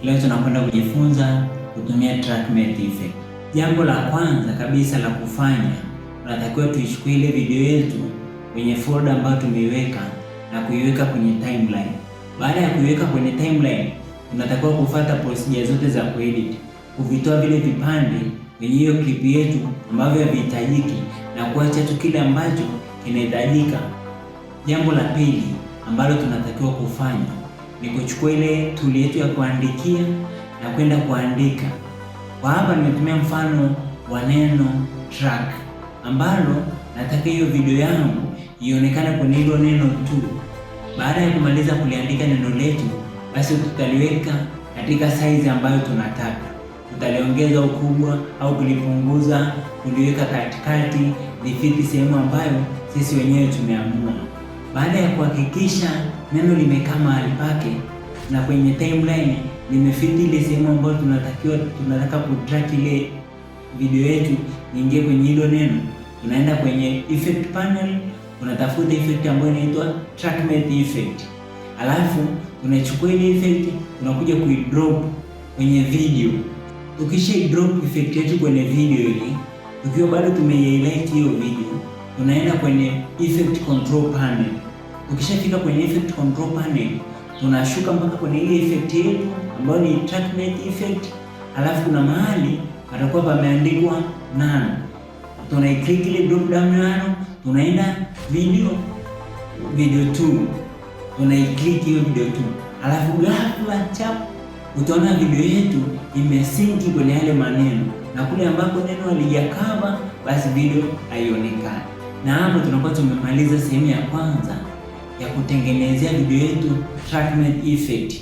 Leo tunakwenda kujifunza kutumia track matte effect. Jambo la kwanza kabisa la kufanya, tunatakiwa tuichukue ile video yetu kwenye folder ambayo tumeiweka na kuiweka kwenye timeline. Baada ya kuiweka kwenye timeline, tunatakiwa kufuata procedure zote za kuedit, kuvitoa vile vipande kwenye hiyo clip yetu ambavyo havihitajiki na kuacha tu kile ambacho kinahitajika. Jambo la pili ambalo tunatakiwa kufanya ni kuchukua ile tool yetu ya kuandikia na kwenda kuandika. Kwa hapa nimetumia mfano wa neno track ambalo nataka hiyo video yangu ionekane kwenye hilo neno tu. Baada ya kumaliza kuliandika neno letu, basi tutaliweka katika size ambayo tunataka. Tutaliongeza ukubwa au kulipunguza, kuliweka katikati, lifiti sehemu ambayo sisi wenyewe tumeamua. Baada ya kuhakikisha neno limekaa mahali pake na kwenye timeline limefiti ile sehemu ambayo tunataka kutrack ile video yetu iingie kwenye hilo neno, tunaenda kwenye effect panel, unatafuta effect ambayo inaitwa track matte effect, alafu tunachukua ile effect, tunakuja kuidrop kwenye video. Tukisha drop effect yetu kwenye video ile, tukiwa bado tumeihighlight hiyo video, tunaenda kwenye effect control panel. Tukishafika kwenye effect control panel, tunashuka mpaka kwenye ile effect yetu ambayo ni track matte effect, alafu kuna mahali patakuwa pameandikwa none. Tunaiclick ile drop down arrow, tunaenda video 2, tunaiclick hiyo video 2, alafu ghafla chap utaona video yetu imesync kwenye yale maneno, na kule ambako neno halijacover basi video haionekani. Na hapo tunakuwa tumemaliza sehemu ya kwanza ya kutengenezea video yetu track matte effect.